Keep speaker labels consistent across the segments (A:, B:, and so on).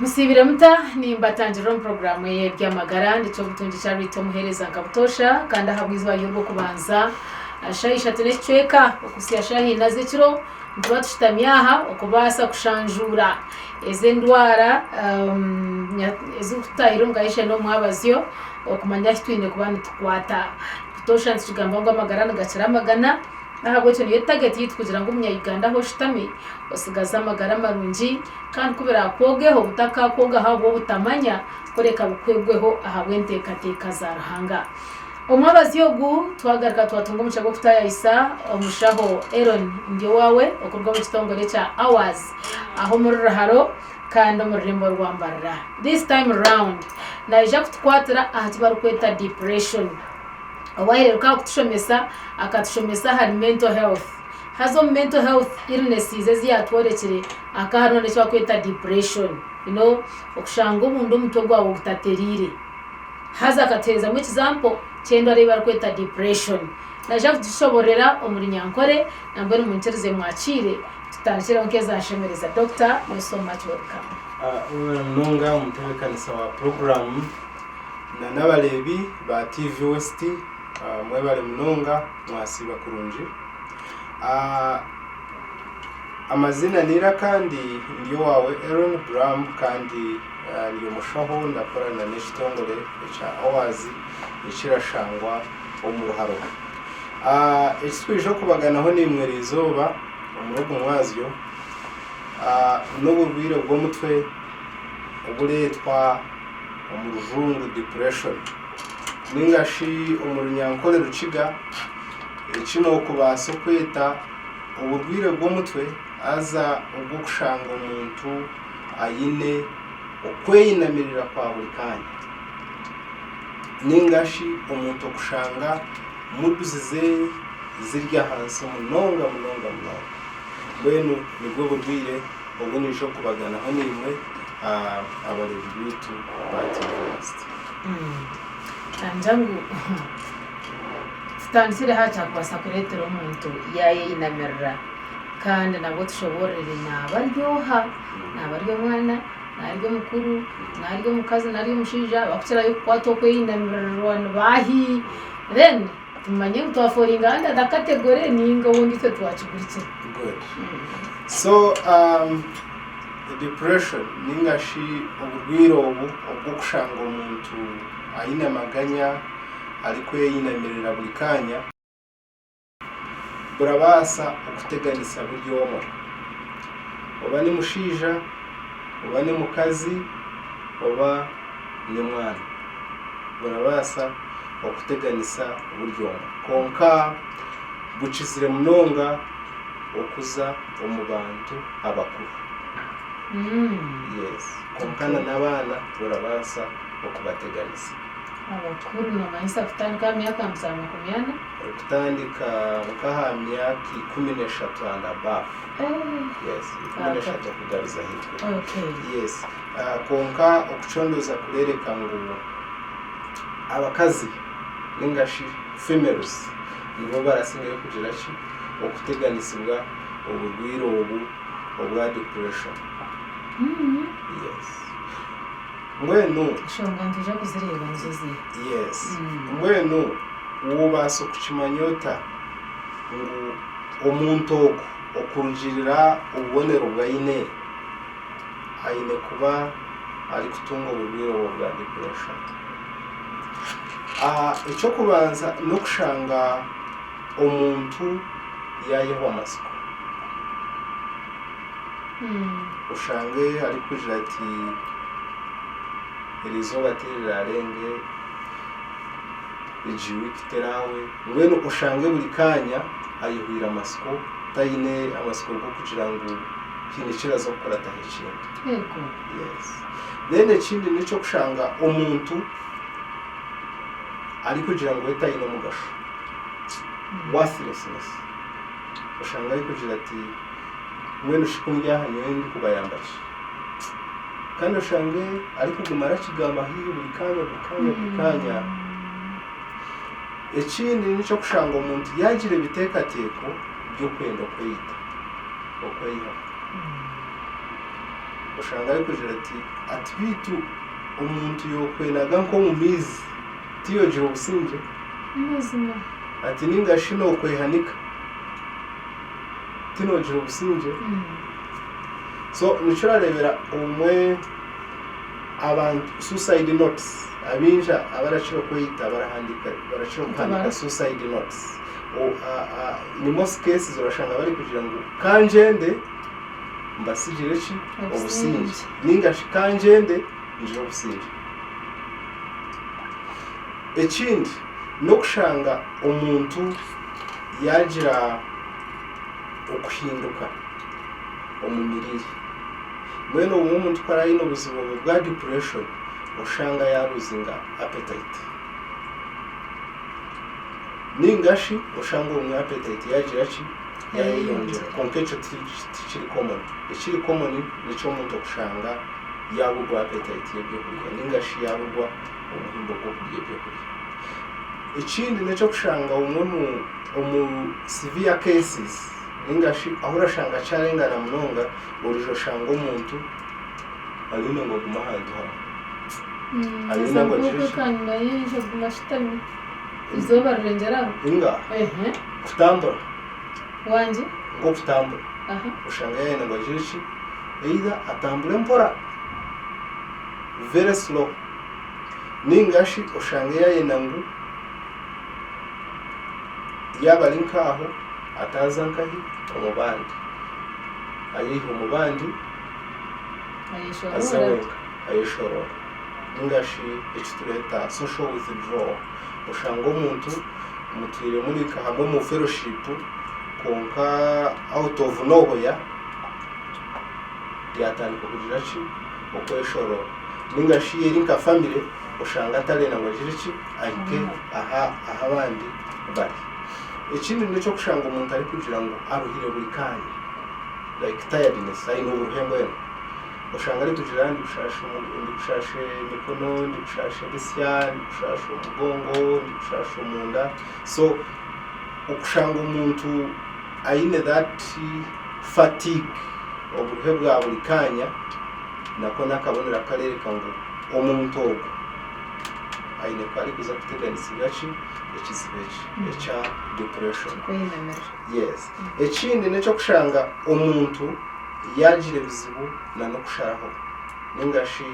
A: Musiibire muta? Nimbatangirira omu puroguraamu ey'eby'amagara. Ndi Ky'obutungi Charity omuheereza nka butoosha kandi ahabw'eizooba ry'Orwokubanza shaaha ishatu n'ekicweka okuhitsya shaaha ina z'ekiro nituba tushutami aha okubaasa kushanjuura ezi endwara ezirikututahirira omu kaheeshe n'omwabazyo okumanya ahu twine kuba nitukwata. Butoosha nitukigamba ngu amagara nigakira amagana. N'ahabw'ekyo niyo tageti yaitu kugira ngu omunya-Uganda ahu oshutami osigaze amagara marungi kandi ku biraakwogeho butakaakwogaho ahabw'obutamanya kureka bikwegweho ahabw'enteekateeka za Ruhanga. Omwabazyo ogu twagaruka twatunga omugisha gw'okutaayaayisa omushaho Aaron Ndyowaawe okuruga omu kitongore ekya Ours aha omuri Ruharo kandi omu rurembo rwa Mbarara. This time round naija kutukwatira aha ki barikweta depression. Obu ahereruka aha kutushomesa, akatushomesa ahari mental health. Haza omu mental health illnesses ezi yaatworekire, hakaba hariho n'eki barikweta depression. You know, okushanga obundi omutwe gwawe gutatereire. Haza akatuheerezamu example ky'endwara ei barikweta depression. Naija kugishoboororera omu Runyankore, nambwenu munyikirize mwakiire, tutandikireho nk'eza nshemereza. Doctor, you're so much welcome.
B: Webale munonga omutebeekanisa wa puroguraamu. Na n'abareebi ba TV West mwebare munonga mwasiiba kurungi. Amazina n'eiraka ndi ndi owaawe Aaron Bram kandi ndi omushaho ndakorana n'ekitongore ekya Ours ekirashangwa omu Ruharo. Eki twija okubaganaho naimwe eriizooba omuri ogu mwazyo n'oburwaire bw'omutwe obureetwa omu rujungu depression ninga shi omu runyankore rukiga eki nokubaasa okweta oburwaire bw'omutwe haza obw'okushanga omuntu aine okweyinamirira kwa buri kanya ninga shi omuntu okushanga moods ze ziri ahansi munonga munonga munonga mbwenu nibwo burwaire obu naija okubaganaho naimwe abareebi baitu ba TV West.
A: Nangya ngu tutandikire aha kyakubaasa kureetera omuntu yaayeyinamirira kandi nabwo tushoboororere naaba ari oha, naaba ari omwana, naaba ari omukuru, naaba ari omukazi nari omushaija, abakukirayo kukwatwa okweyinamirirwa ni baahi? Then tumanye ngu twaforinga under the category ninga obundi itwe twakigurikire.
B: Good. So um, depression ninga shi oburwaire obu obw'okushanga omuntu aine amaganya arikweyinamirira buri kanya burabaasa okuteganisa buri omwe oba ni mushaija oba ni mukazi oba ni mwana burabaasa okuteganisa buri omwe kwonka bukizire munonga okuza omu bantu abakuru. Yes. Kwonka na n'abaana burabaasa okubateganisa.
A: Abakuru noomanyisa kutandika aha myaka nka 40?
B: Okutandika nk'aha myaka 13 and above. Yes, 13 okugaruza ahaiguru.
A: Okay.
B: Yes. Kwonka okucondooza kureereka ngu abakazi ninga shi females nibo barasingayo kugira ki? Okuteganisibwa oburwaire obu obwa depression. Yes. Mbwenu.
A: Enshonga nitwija kuzireeba nizo ziiha.
B: Yes. Mbwenu wobaasa okukimanya ota ngu omuntu ogu okurugiirira obubonero obu aine, aine kuba arikutunga oburwaire obwo bwa depression? Eky'okubanza n'okushanga omuntu yaayehwa amatsiko. Oshange arikugira ati eriizooba tirirarenge, egi wiiki terahwe, mbwenu oshange buri kaanya ayehwire amatsiko, taine amatsiko g'okugira ngu haine eki araza kukurataho ekindi. Yes. Then ekindi n'eky'okushanga omuntu arikugira ngu we taine omugasho, worthlessness, oshanga arikugira ati mbwenu shi ku ndi aha nyowe ndikubayamba ki? Kandi oshange arikuguma arakigamba haihi buri kaanya buri kaanya buri kaanya. Ekindi n'eky'okushanga omuntu yaagira ebiteekateeko by'okwenda okweita, okweyihaho. Oshanga arikugira ati, ati beitu omuntu yokwenaga nk'omu maizi tiyogira obusingye?
A: Mazima.
B: Ati ninga shi nokwehanika tinogira obusingye? So nikyo orareebera obumwe abantu suicide notes abaingi abarakira kweyita barahandiika barakira kuhandiika suicide notes. In most cases orashanga barikugira ngu kangyende mbatsigire ki? Obusingye. Nainga shi ka ngyende ngire obusingye. Ekindi n'okushanga omuntu yaagira okuhinduka omu miriire. Mbwenu obumwe omuntu ku araabe aine obuzibu obwo bwa depression, oshanga yaaruzinga appetite. Nainga shi oshanga obumwe appetite yaagira ki? Yaayeyongyera. Kwonka ekyo tikiri common. Ekiri common n'eky'omuntu okushanga yaaburwa appetite y'ebyokurya nainga shi yaaburwa omuhimbo gw'okurya ebyokurya. Ekindi n'eky'okushanga obumwe omu severe cases nainga shi ahu orashanga kyarengana munonga, oriija oshanga omuntu ariyo ngu agume ahantu hamwe. Ariyo ngu agire ki?
A: Eizooba rirengyera aho?
B: Inga, kutambura.
A: Wangi?
B: Nk'okutambura. Oshanga yaayenda ngu agire ki? Either atambure mpora, very slow, nainga shi oshange yaayenda ngu yaaba ari nk'aho ataaza nkahi? Omu bandi. Ayeihe omu bandi aze wenka ayeshoroore. Nainga shi eki tureeta social withdrawal. Oshanga omuntu mutwire muri nka hamwe omu fellowship kwonka out of nowhere yatandika kugira ki okweshoroora ninga shi eri nka family oshanga atarenda ngu agire ki ahike aha ahu abandi bari. Ekindi n'ekyokushanga omuntu arikugira ngu aruhire buri kanya like tiredness aine oburuhe mbwenu. Oshanga arikugira ndikushaasha emikono, ndikushaasha ebitsya, ndikushaasha omugongo, ndikushaasha omunda. So okushanga omuntu aine that fatigue, oburuhe bwa buri kaanya, nako n'akabonero akareereka ngu omuntu ogwo aine ku arikuza kuteganisibwa ki? Ekizibu eki ekya depression. Yes. Ekindi n'eky'okushanga omuntu yaagira ebizibu n'okusharaho ninga shi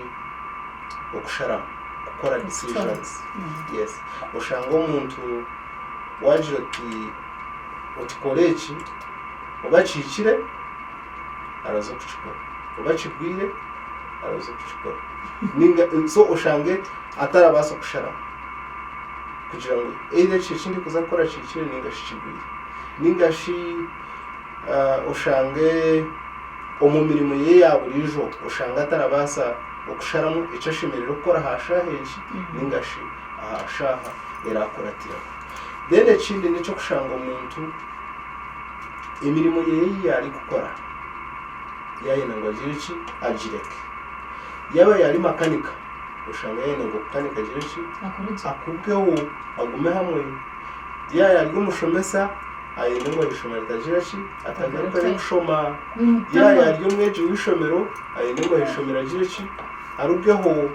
B: okusharamu kukora decisions. Yes. Oshanga omuntu waagira oti oti kora eki, oba kihikire araza kukikora, oba kigwire araza kukikora. Ninga so oshange atarabaasa kusharamu kugira ngu either eki eki ndikuza kukora kihikire ninga shi kigwire. Ninga shi oshange omu mirimo ye ya buriijo oshange atarabaasa okusharamu eki ashemereire kukora aha shaaha egi ninga shi aha shaaha erakuratiraho. Then ekindi n'eky'okushanga omuntu emirimo ye ei arikukora yaayenda ngu agire ki agireke. Yaaba yari makanika oshange yaayenda ngu okukanika agire ki akugeho agume hamwe. Yaaba yari omushomesa ayende ngu ah'eishomero atagira ki, atagaruka arikushoma. Yaaba ari omwegi w'eishomero ayende ngu ah'eishomero agire ki, arugeho.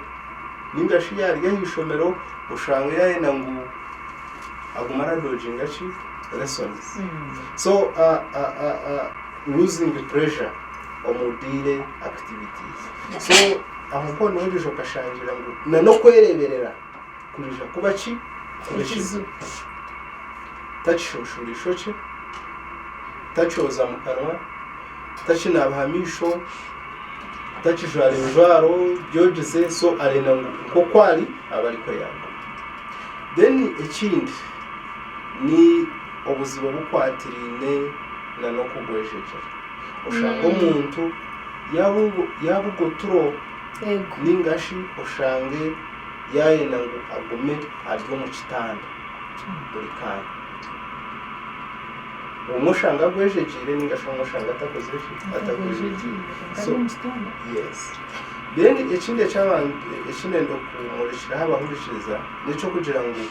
B: Ninga shi yaaba ari ah'eishomero oshange yaayenda ngu agume aradoginga ki, lessons. So losing pressure omu daily activities. So aho mpoona niho oriija okashangira ngu n'okwereeberera kuriija kuba ki, kuba ekizibu. Takishushura eishokye, takyoza mu kanwa, takinaaba aha maisho, takijwara ebijwaro byogize so arenda ngu nk'oku ari abe arikwo yaaguma. Then ekindi ni obuzibu obukwatiraine n'okugwejegyera. Oshanga omuntu yaabuga oturo ninga shi oshange yaayenda ngu agume ari omu kitanda. buri kaanya. Obumwe oshanga agwejegyeire ninga shi obumwe oshanga atakozire ki? Atagwejegyeire. So, yes. Then ekindi eky'abantu eki ndenda kumurekeraho abahurikiriza n'eky'okugira ngu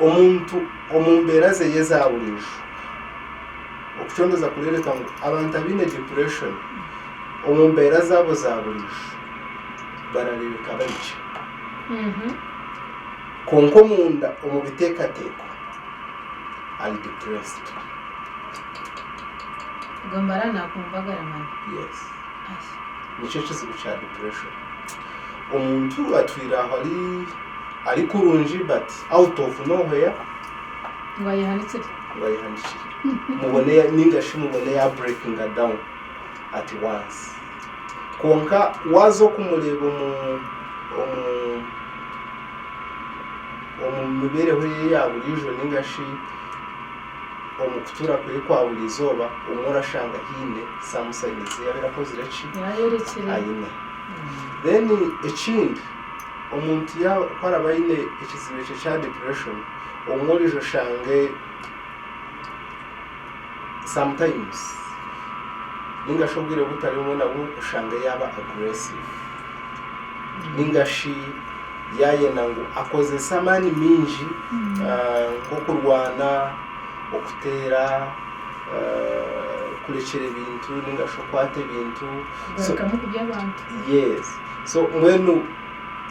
B: omuntu omu mbeera ze eza buriijo, okucondooza kureereka ngu abantu abaine depression, Omu mbeera zaabo za buriijo barareebeka bari gye. Kwonka omunda omu biteekateeko ari depressed.
A: Gombara nakumva agaramanya.
B: Yes. Nikyo kizibu kya depression. Omuntu atwire aho ari ari kurungi but out of nowhere
A: Ngu ayehanikire.
B: Ngu ayehanikire. Mubone ninga shi mubone ya breakinga down at once. Kwonka waaza okumureeba omu omu omu mibeereho ye ya buriijo ninga shi omu kutuura kwe kwa buri izooba omwe orashanga haine some signs ezi yaabaire akozire ki?
A: Yaayorekire.
B: Aine. Then ekindi omuntu yaaba ku araba aine ekizibu ekyo ekya depression obumwe oriija oshange sometimes ninga shi obwire butari bumwe na bumwe oshange yaaba aggressive ninga shi yaayenda ngu akozese amaani maingi nk'okurwana, okuteera, kurekyera ebintu ninga shi okwata ebintu.
A: Kugarukamu kubi abantu.
B: Yes. So mbwenu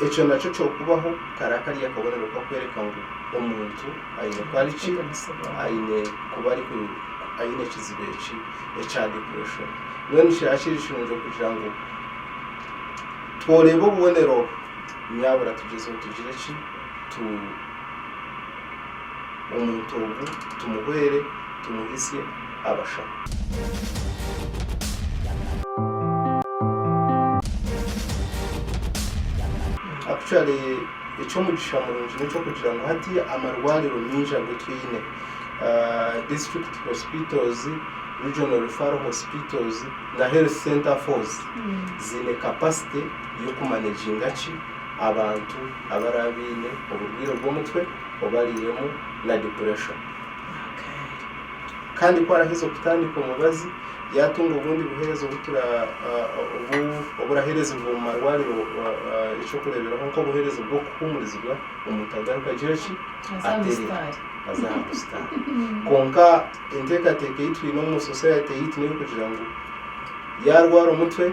B: ekyo nakyo ky'okubaho kari kari akabonero k'okworeka ngu omuntu aine ku ari ki, aine kuba ari aine ekizibu eki ekya depression. Mbwenu kiraba kiri kirungi okugira ngu tworeeba obubonero obu, nyabura tugyezeho tugire ki, tu omuntu ogu tumuhwere tumuhitsye abashaho. Actually eky'omugisha murungi n'eky'okugira ngu hati amarwariro maingi agu twine, district hospitals, regional referral hospitals na health center fours ziine capacity y'okumanaginga ki abantu abaraba baine oburwaire bw'omutwe obariiremu na depression. Kandi ku araheza kutandika omubazi, yaatunga obundi buheereza oburaheerezibwa omu marwariro eky'okureeberaho nk'obuheereza bw'okuhuumurizibwa, omuntu agaruka agire ki? Atereere, aze aha musitaari. Kwonka enteekateeka ei twine omu society yaitu n'ey'okugira ngu yaarwara omutwe,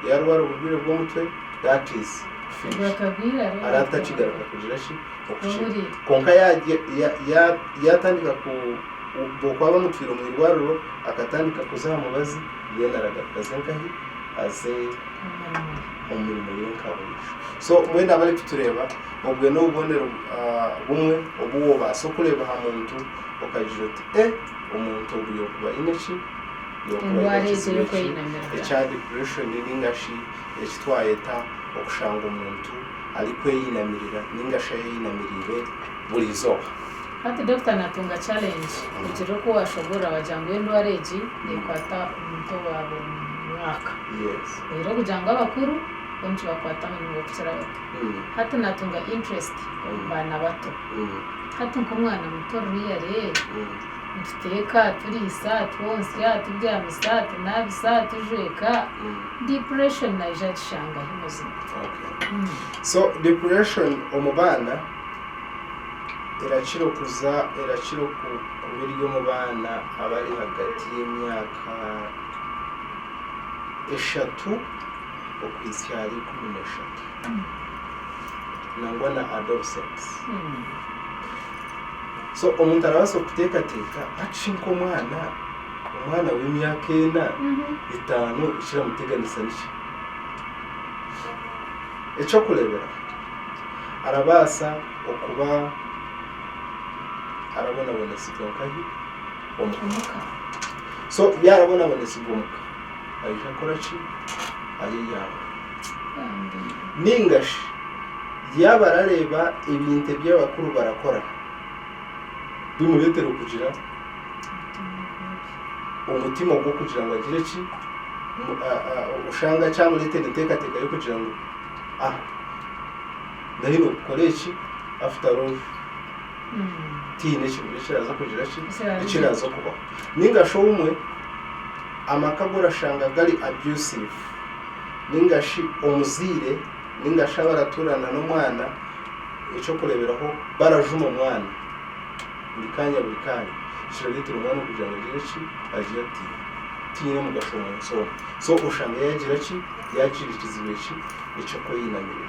B: yaarwara oburwaire bw'omutwe, that is finished. Araba atakigaruka kugira ki? Okukira. Kwonka yaatandika ku. Obu bamutwire omu irwariro akatandika kuza aha mubazi then aragaruka aze nkahi? Aze omu mirimo ye nka buriijo. So mbwenu abarikutureeba obwe n'obubonero bumwe obu wobaasa okureeba aha muntu okagira oti eh omuntu ogu yokuba aine ki? Yokuba aine ekizibu eki ekya depression ninga shi eki twayeta okushanga omuntu arikweyinamirira ninga shi ayeyinamiriire buri izooba.
A: Hati doctor natunga challenge kugira oku washoborora wagira ngu endwara egi nekwata omuntu owa buri mwaka. Oyihireho kugira ngu abakuru bo nikibakwata munonga okukira abato. Hati natunga interest omu baana bato. Hati nk'omwana muto really nituteeka, turiisa, twonsya, tubyamisa, tunaabisa, tujweka, depression naija agishanga hi mazima?
B: So depression omu baana Erakira okuza erakira kuba eri omu baana abari ahagati y'emyaka eshatu okuhitsya ahari 13 nangwa na adolescents. So omuntu arabaasa kuteekateeka ati shi nk'omwana, omwana w'emyaka ena, etaano ekiramuteganisa niki? Eky'okureeberaho. Arabaasa okuba arabonabonesibwa nkahi? Omuka. So yaarabonabonesibwa omuka, aija kukora ki? Ayeyanga. Ninga shi yaaba arareeba ebintu ebi abakuru barakora bimureetera okugira omutima gw'okugira ngu agire ki? Oshanga kyamureetera enteekateeka y'okugira ngu Ah, nahi nokukora eki after all tihaine ekirungi ekiraza kugira ki ekiraza kubaho ninga shi obumwe amaka agu orashanga gari abusive ninga shi omuzaire ninga shi abaraturana n'omwana ekyokureberaho barajuma omwana buri kanya buri kanya kiraretera omwana kugira ngu agire ki agire atiine. Tinyine mugasho omu nsi omu. So oshanga yaagira ki? Yaagira ekizibu eki eky'okweyinamirira.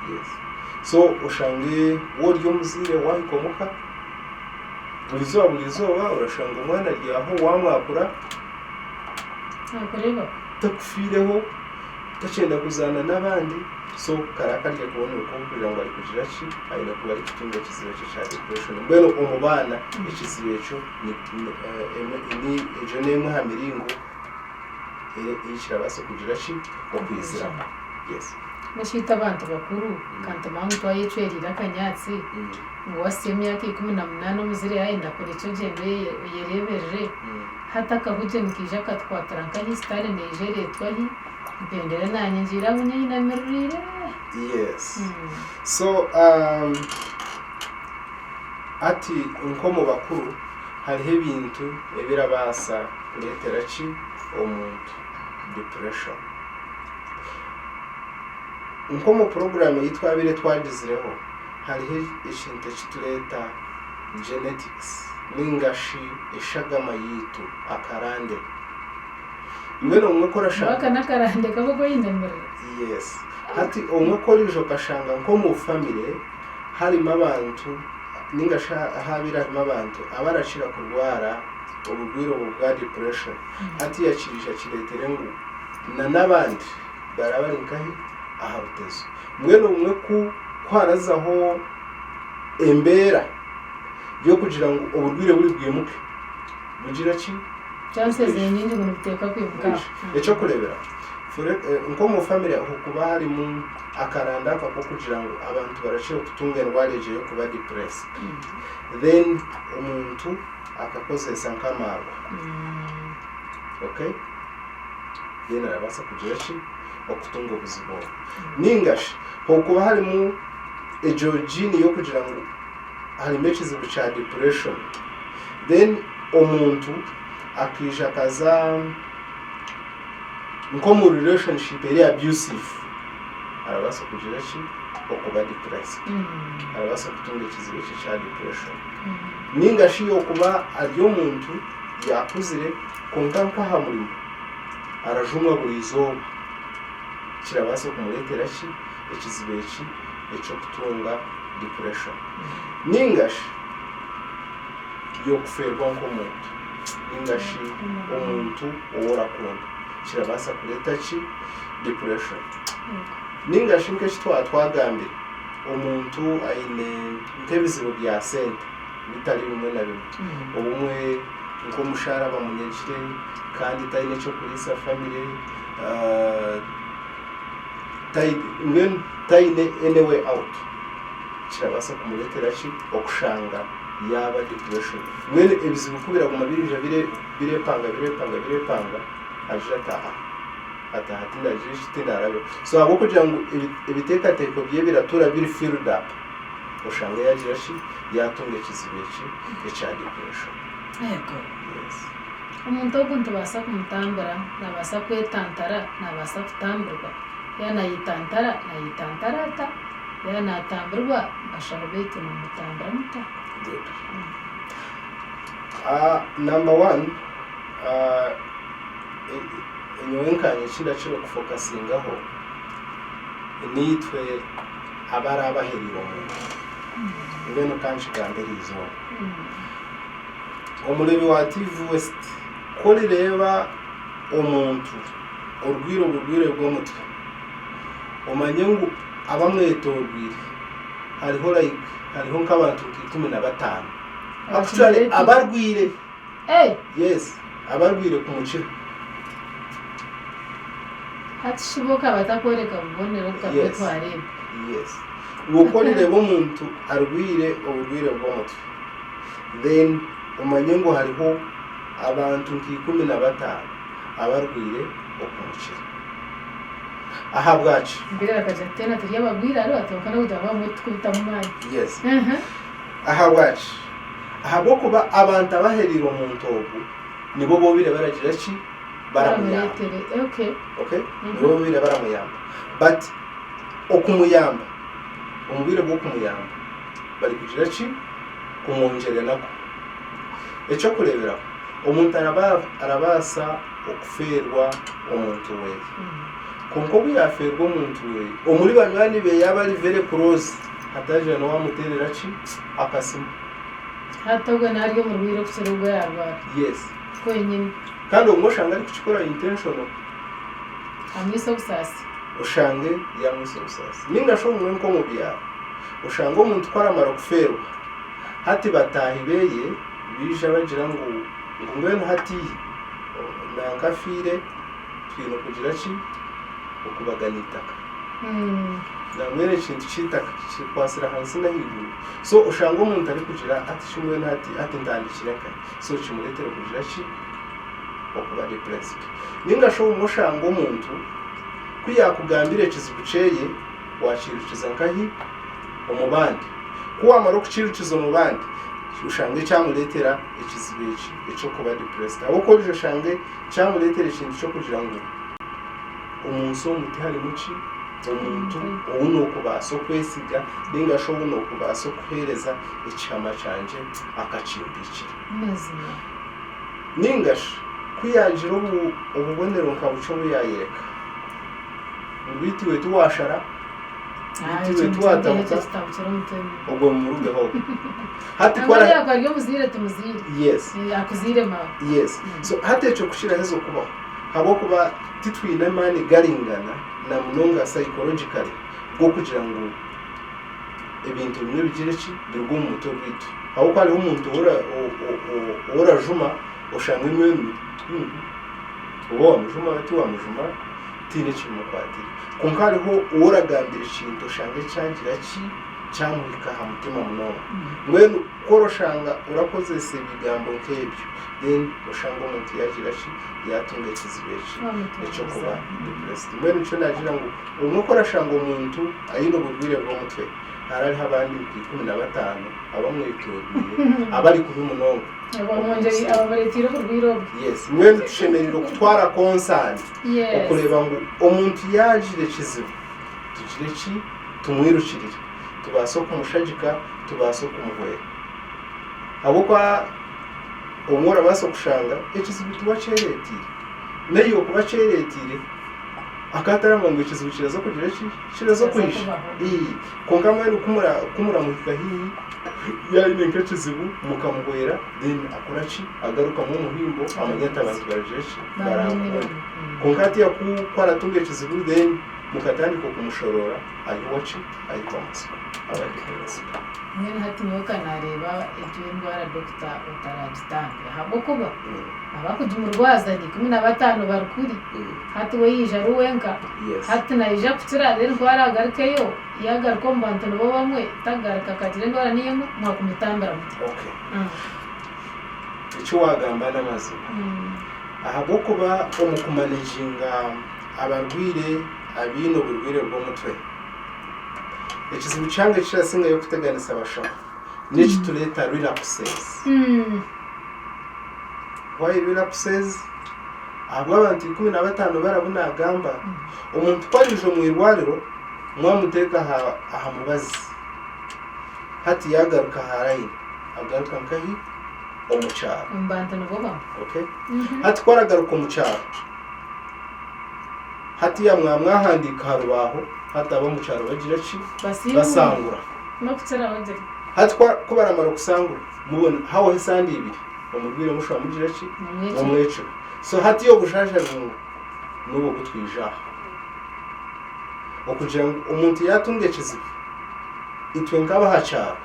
B: Yes. So oshange waaba ori omuzaire waahika omuka, buri izooba buri izooba orashanga omwana ari aho waamwakura, takufiireho, takyenda kuzaana n'abandi, so kariya kari akabonero k'okugira ngu arikugira ki? Aine kuba arikutunga ekizibu ekyo ekya depression. Mbwenu omu baana ekizibu ekyo egyo n'emwe aha miringo ei kirabaasa kugira ki? Okwiziraho. Yes.
A: N'ekiita abantu bakuru kantumanye ngu twayecweriire akanyaatsi ngu wahitsya emyaka 18 omuzire yayenda kurekye ogyende oyereeberere hati akahugye nikaija katukwatira nkahi sitaane neija ereetwa hi mpendere naanye ngiire ahu nyeyinamiririire.
B: Yes. So hati nk'omu bakuru hariho ebintu ebirabaasa kureetera ki omuntu depression. Nk'omu puroguraamu ei twabaire twagizireho hariho ekintu eki tureeta genetics nainga shi eshagama yaitu akarande. Mbwenu obumwe ku orashanga.
A: Aka n'akarande kabi okweyinamirira.
B: Yes. Hati obumwe ku oriija okashanga nk'omu famire harimu abantu nainga shi haabaire harimu abantu abarakira kurwara oburwaire obu bwa depression, hatiiya kiija kireetere ngu n'abandi baraba bari nkahi? Aha rutezo. Mbwenu obumwe ku harazaho embeera y'okugira ngu oburwaire buri bwimuke, bugira ki?
A: Chances ziri nyingi ngu nibuteekwa kwimuka aho.
B: Eky'okureeberaho, nk'omu famire ahu kuba harimu akarande ako ak'okugira ngu abantu barakira kutunga endwara egyo ey'okuba depressed, then omuntu akakozesa nk'amaarwa, okay, then arabaasa kugira ki? Okutunga obuzibu obwo. Ninga shi hokuba harimu egyo gene y'okugira ngu harimu ekizibu kya depression, then omuntu akaija akaza nk'omu relationship eri abusive, arabaasa kugira ki? Okuba depressed. Arabaasa kutunga ekizibu ekyo ekya depression. Ninga shi okuba ari omuntu yaakuzire kwonka nk'aha murimo arajumwa buri izooba, kirabaasa kumureetera ki? Ekizibu eki eky'okutunga depression. Ninga shi y'okufeerwa nk'omuntu ninga shi omuntu ou orakunda, kirabaasa kureeta ki? Depression. Ninga shi nk'eki twaba twagambire, omuntu aine nk'ebizibu bya sente bitari bimwe na bimwe, obumwe nk'omushaara bamunyagire kandi taine eky'okuriisa famire, mbwenu taine any way out, kirabaasa kumureetera ki? Okushanga yaaba depression. Mbwenu ebizibu ku biraguma biriija bireepanga bireepanga bireepanga, agira ati aha ati aha tindagire ki tindarabeho. So ahabw'okugira ngu ebiteekateeko bye biratuura biri filled up, oshange yaagira ki? Yaatunga ekizibu eki ekya depression.
A: Yego.
B: Yes.
A: Omuntu ogu nitubaasa kumutambira, naabaasa kwetantara, naabaasa kutambirwa. Yaaba naayetantara, naayetantara ata? Yaaba naatambirwa, bashaho baitu nimumutambira muta?
B: Good. Number one, nyowe nkanye eki ndakira okufokasingaho niitwe abaraabahereire omuntu. Mbwenu ka nkigambe eriizooba. Omureebi wa TV West ku orireeba omuntu orwaire oburwaire bw'omutwe, omanye ngu abamwetooroire hariho like hariho nk'abantu nka 15 actually abarwaire. Yes, abarwaire kumukira.
A: Hati shi bo ka batakworeka bubonero nka bwe twareeba.
B: Yes. Iwe ku orireeba omuntu arwaire oburwaire bw'omutwe, then omanye ngu hariho abantu nka 15 abarwaire okumukira. Ahabwaki?
A: Mbwenu bakagira ati twena turi abarwaire hariho ati kwonka n'okugira ngu abamwe titukubitamu maani.
B: Yes. Ahabwaki? Ahabw'okuba abantu abahereire omuntu ogu nibo bobaire baragira ki? Baramuyamba. Okay? Nibo bobaire baramuyamba. But okumuyamba, omu bwire bw'okumuyamba, bari kugira ki? Kumwongyera enaku. Eky'okureeberaho, omuntu arabaasa. okufeerwa omuntu we. Kwonka obu yaafeerwa omuntu we, omuri banywani be yaaba ari very close, hatagira n'owaamuteerera ki? Akasimu.
A: Hati ogwe naarya omurwaire okukira ogu ayaarwara.
B: Yes.
A: Kwenyini.
B: Kandi obumwe oshanga arikukikora intentional.
A: Amwitse obusaasi.
B: Oshange yaamwitsa obusaasi. Nainga shi obumwe nk'omu byaro, oshanga omuntu ku aramara kufeerwa, hati bataahi beye baija bagira ngu ngu mbwenu hati nanka afiire twine kugira ki? Okubagana eitaka. Nambwenu ekintu ky'eitaka kikwatsire ahansi n'ahaiguru. So oshanga omuntu arikugira ati shi mbwenu hati hati ntandikire nkahi? So kimureetera kugira ki? Okuba depressed. Nainga shi obumwe oshanga omuntu ku yaakugambira ekizibu kyeye waakiirukiza nkahi? Omu bandi. Ku waamara okukiirukiza omu bandi, oshange kyamureetera ekizibu eki eky'okuba depressed. Ahabw'okuba oija oshange kyamureetera ekintu ky'okugira ngu omu nsi omu tiharimu ki? Omuntu ou nookubaasa okwesiga nainga shi ou nookubaasa okuheereza ekihama kyangye akakimbiikira. Nainga shi ku yaagira obubonero nka bukye obu yaayereka ngu beitu iwe tiwaashara, beitu iwe tiwatabuka, ogwo mumurugeho ogwo.
A: Hati ku ara. Yes.
B: Yes. So hati ekyo ku kiraheza okubaho, ahabw'okuba titwine amaani garingana na munonga psychologically g'okugira ngu ebintu bimwe bigire ki, biruge omu mutwe gwaitu. Ahabw'okuba hariho omuntu ou orajuma oshange mbwenu oba wamujuma oba tiwamujuma tihaine ekibimukwatire. Kwonka hariho ou oragambira ekintu oshange kyagira ki, kyamuhika aha mutima munonga. Mbwenu ku oroshanga orakozesa ebigambo nk'ebyo then oshange omuntu yagira ki, yatunga ekizibu eki eky'okuba depressed. Mbwenu nikyo naagira ngu obumwe ku orashanga omuntu aine oburwaire bw'omutwe harariho abandi nka 15 abamwetoreire abari kubi munonga.
A: Abamureeteire oburwaire obwo.
B: Yes, mbwenu tushemereire kutwara concern okureeba ngu omuntu yaagira ekizibu tugire ki, tumwirukirire tubaase okumushagika, tubaase okumuhwera. Ahabw'okuba obumwe orabaasa kushanga ekizibu tiwakyereeteire, naiwe okuba akyereeteire akaba ataramanya ngu ekizibu kiraza kugira ki, kiraza kwija. Kwonka mbwenu ku muramuhika haihi yaaba aine nk'ekizibu mukamuhwera then akora ki, agarukamu omuhimbo amanya ati abantu baragira ki, barankunda. Kwonka hatiiya ku aratunga ekizibu then mukatandika okumushoroora ayihwa ki, ayihwa amatsiko aba depressed.
A: Mbwenu hati nyowe ka naareeba egyo endwara dokita otaragitambe ahabw'okuba abakugimurwaza ni 15 bari kuri hati we yaija ari wenka hati naija kukira then ku aragarukeyo yagaruka omu bantu nibo bamwe tagaruka akagira endwara niyo emwe mwakumutambira muta?
B: Okay. Eki waagamba n'amazima. Ahabw'okuba omu kumaneginga abarwaire abaine oburwaire bw'omutwe, ekizibu kihango ekirasingayo kuteganisa abashaho n'ekitureeta relapses. Why relapses? Ahabw'abantu 15 bari abu naagamba, omuntu ku ariija omu irwariro mwamuteeka aha mubazi, hati yaagaruka aha layini, agaruka nkahi? Omu kyaro.
A: Omu bantu nibo bamwe.
B: Okay? Hati ku aragaruka omu kyaro, hatiya mwamwahandiika aha rubaaho, hati ab'omu kyaro bagira ki? Basangura.
A: N'okukiraho gira.
B: Hati ku baramara kusangura, mubone hahwaho esande ibiri, omurwaire mushuba mugira ki? Mumwecura. So hatiya obujanjabi n'obu obutwija aha. Okugira ngu omuntu yaatunga ekizibu, itwe nk'ab'aha kyaro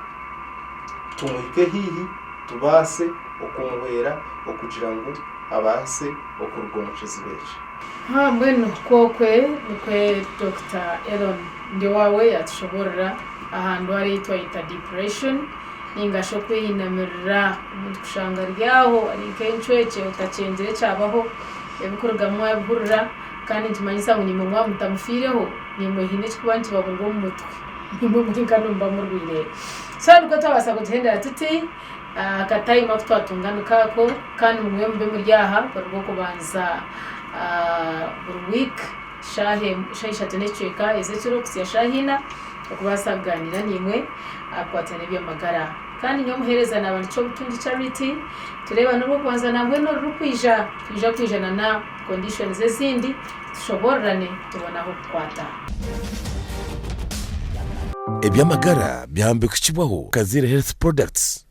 B: tumuhike haihi tubaase okumuhwera okugira ngu abaase okuruga omu kizibu eki.
A: Mbwenu kwokwe nikwe Dokita Elon Ndiwawe yatushoboorora aha ndwara ei twayeta depression ninga shi okweyinamirira omuntu kushanga ari aho ari nk'encwekye otakyengire ekyabaho ebikurugamu wabihurira kandi nikimanyisa ngu naimwe mwaba mutamufiireho naimwe haine ekirikuba nikibaburwa omu mutwe naimwe mwenka nimuba murwaire. So nikwo twabaasa kugihendera tuti akatayimu aku twatunga nikaako kandi mugume mube muri aha buri rwokubanza buri wiiki shaaha ishatu n'ekicweka ez'ekiro kuhitsya shaaha ina okubaasa kugaaniira naimwe aha bikwatiraine n'eby'amagara. Kandi nyowe omuheereza naaba ndi Kyobutungi Charity, tureebane orw'okubanza nambwenu orurikwija, twija kwija na na conditions ezindi tushoboororane tubone ah'okukwata.
C: Eby'amagara byahamba kuhikibwaho Kaziire Health Products.